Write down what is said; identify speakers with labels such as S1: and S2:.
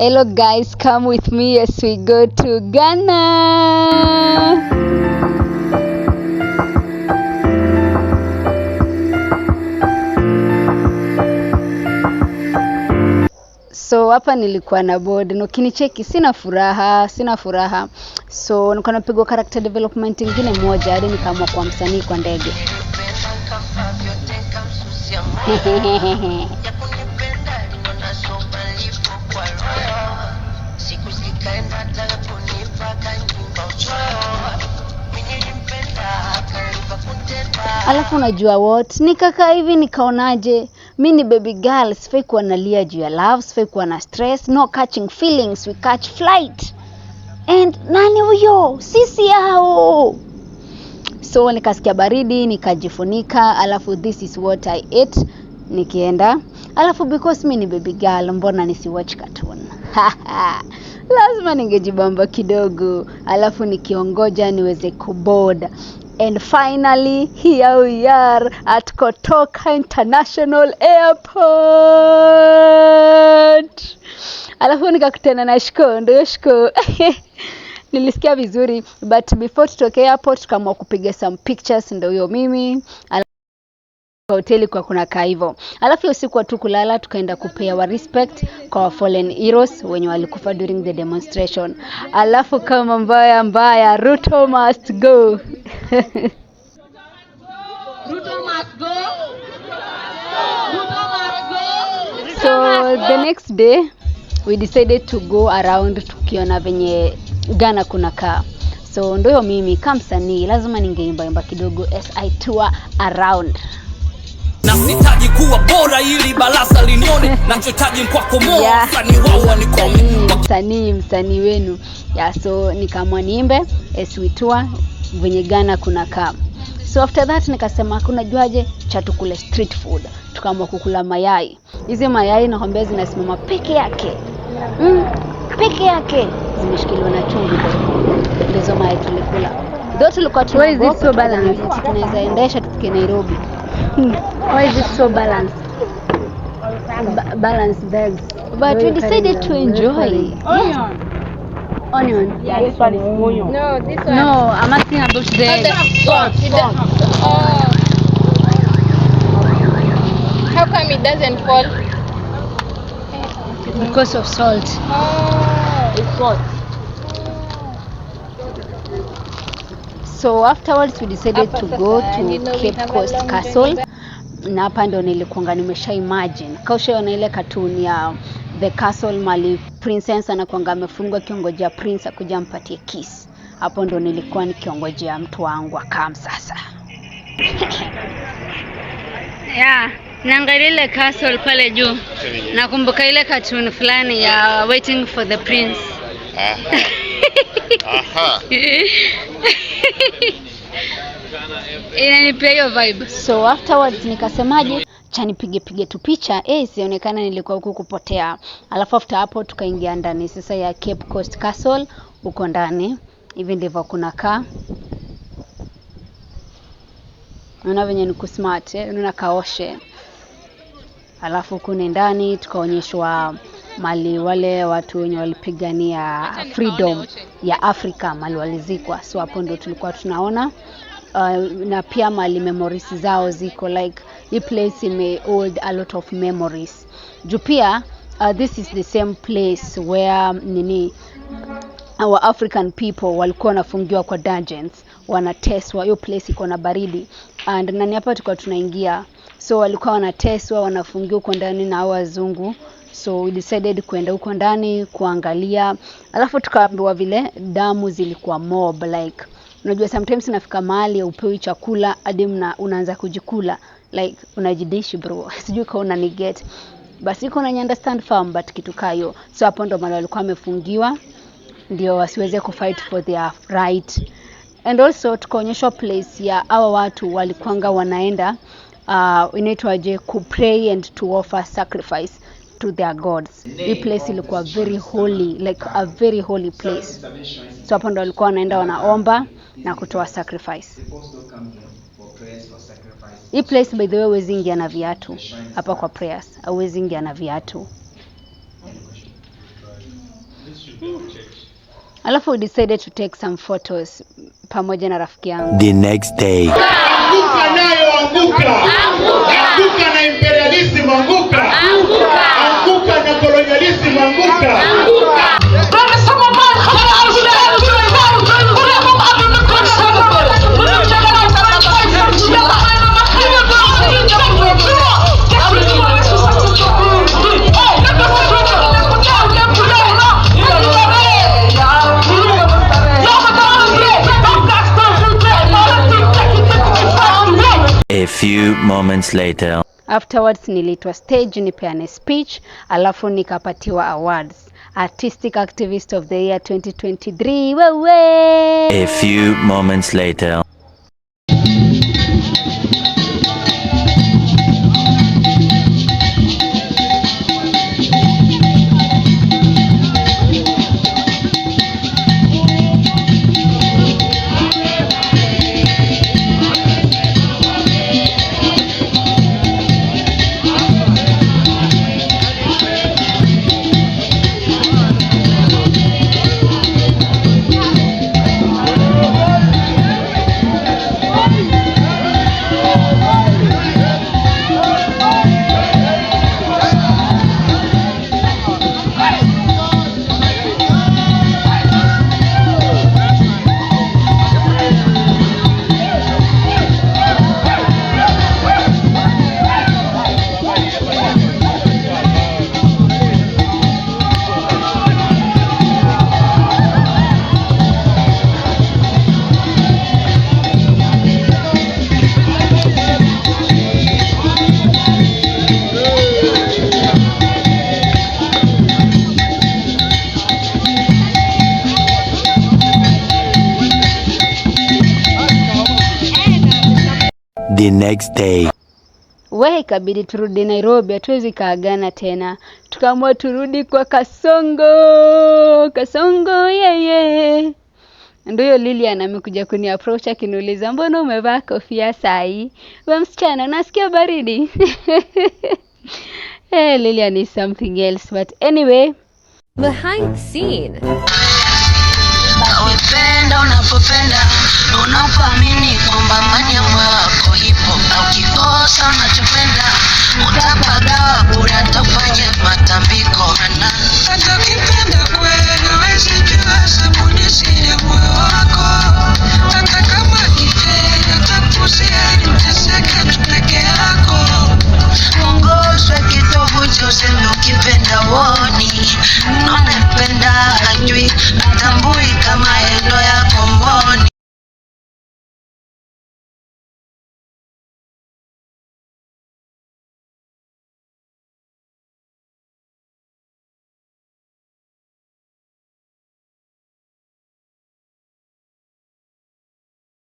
S1: Hello guys, come with me as we go to Ghana. So hapa nilikuwa na board na ukinicheki sina furaha, sina furaha. So nilikuwa napigwa character development ingine moja hadi nikaamua kuwa msanii kwa ndege. Alafu unajua what? Nikakaa hivi nikaonaje? Mi ni baby girl, sifai kuwa nalia juu ya love, sifai kuwa na stress, no catching feelings, we catch flight. And nani huyo? Sisi hao. So nikasikia baridi, nikajifunika, alafu this is what I ate nikienda. Alafu because mi ni baby girl, mbona nisiwatch cartoon? Lazima ningejibamba kidogo, alafu nikiongoja niweze kuboard. And finally, here we are at Kotoka International Airport. Alafu nikakutana na Shiko, ndio Shiko. Nilisikia vizuri, but before tutoke airport tukaamua kupiga some pictures, ndio huyo mimi. Alafu hoteli kwa kuna kaa hivyo. Alafu hiyo siku tu kulala tukaenda kupea wa respect kwa wa fallen heroes wenye walikufa during the demonstration. Alafu kama mbaya mbaya, Ruto must go.
S2: Ruto must go. Ruto must go.
S1: So the next day we decided to go around tukiona venye Ghana kuna kaa. So ndio mimi kama msanii lazima ningeimba imba kidogo as I tour around.
S3: Na sitaji kuwa bora ili baraza linione, nachohitaji kwako moa wasanii wao wanikome.
S1: Msanii, msanii wenu. Yeah, so nikaamua niimbe as we tour venye Ghana kuna kaa. So after that nikasema kunajuaje, cha tukule street food. Tukaamua kukula mayai. Hizi mayai nakwambia zinasimama peke yake. Peke yake zimeshikiliwa na chumvi though. Ndizo mayai tulikula. Though tulikuwa
S4: Why is it so
S1: tunaogopa,
S4: balanced?
S1: tunaweza endesha tufike Nairobi.
S4: Why is it so balanced? Balanced bags.
S1: But we
S4: Very
S1: decided to
S4: funny.
S1: enjoy.
S2: Onion.
S4: Onion.
S2: Yeah, this one is onion.
S5: No, this one.
S4: No, I'm asking about the egg.
S2: Salt, salt.
S5: Oh. How come it doesn't fall?
S4: Because of salt.
S5: Oh.
S2: It's salt.
S1: So afterwards we decided
S5: Hapa
S1: to
S5: sasa,
S1: go
S5: you
S1: to
S5: know we
S1: Cape
S5: have a
S1: Coast
S5: long
S1: Castle.
S5: journey.
S1: Na hapa ndo nilikuanga nimesha imagine. Kaushaona ile cartoon ya The Castle mali princess anakuanga amefungwa akiongojea prince akuja ampatie kiss. Hapo ndo nilikuwa nikiongojea mtu wangu akam sasa.
S4: Yeah, naangalia ile castle pale juu. Nakumbuka ile cartoon fulani ya Waiting for the Prince.
S6: Aha.
S4: Inanipea hiyo vibe.
S1: So afterwards nikasemaje, cha nipige pige tu picha, sionekana nilikuwa huku kupotea. Alafu after hapo tukaingia ndani sasa ya Cape Coast Castle huko ndani. Hivi ndivyo kunakaa. Unaona venye ni kusmart, Unaona kaoshe. Alafu huku ni ndani tukaonyeshwa mali wale watu wenye walipigania freedom ya Afrika mali walizikwa. So hapo ndo tulikuwa tunaona. Na pia mali memories zao ziko, like hii place ime hold a lot of memories. Juu pia this is the same place where nini our African people walikuwa wanafungiwa kwa dungeons, wanateswa. Hiyo place iko na baridi and nani hapa tulikuwa tunaingia, so walikuwa wanateswa, wanafungiwa huko ndani na hao wazungu. So we decided kuenda huko ndani kuangalia, alafu tukaambiwa vile damu zilikuwa mob, like unajua sometimes inafika mahali upewi chakula hadi unaanza kujikula, like unajidishi bro. Sijui kama unaniget, basi iko na understand farm but kitu kayo. So hapo ndo mahali walikuwa wamefungiwa ndio wasiweze kufight for their right. And also tukaonyeshwa place ya hawa watu walikuanga wanaenda, inaitwaje, ku pray and to offer sacrifice to their gods. Hii place ilikuwa very holy, like a very holy place. So hapo ndo walikuwa wanaenda wanaomba na kutoa sacrifice. Hii place by the way huwezi ingia na viatu hapa kwa prayers, huwezi ingia na viatu. Alafu we decided to take some photos pamoja na rafiki yangu.
S6: The next day.
S7: Anguka nayo, anguka. Anguka na imperialism, anguka. Anguka na colonialism, anguka.
S6: A few moments later.
S1: Afterwards niliitwa stage nipeane speech, alafu nikapatiwa awards. Artistic Activist of the Year 2023. Wewe.
S6: A few moments later. The next day.
S1: We, ikabidi turudi Nairobi, hatuwezi kaagana tena. Tukaamua turudi kwa Kasongo. Kasongo yeye. Ndio Lilian amekuja kuni approach akiniuliza, mbona umevaa kofia sahi? We msichana, unasikia baridi? Hey, Lilian is something else, but anyway.
S8: Behind the scene.
S9: Wependa unapopenda, unapoamini kwamba amani ya moyo wako ipo, na ukikosa unachopenda utapagawa bure, atafanya matambiko. Hata ukipenda kweli huwezi jua sabuni siri ya moyo wako, hata kama kifeli utapuuzia, uteseke tu peke yako. Ongozwe kitovu cha usemi, ukipenda woni, unapenda hajui atambui.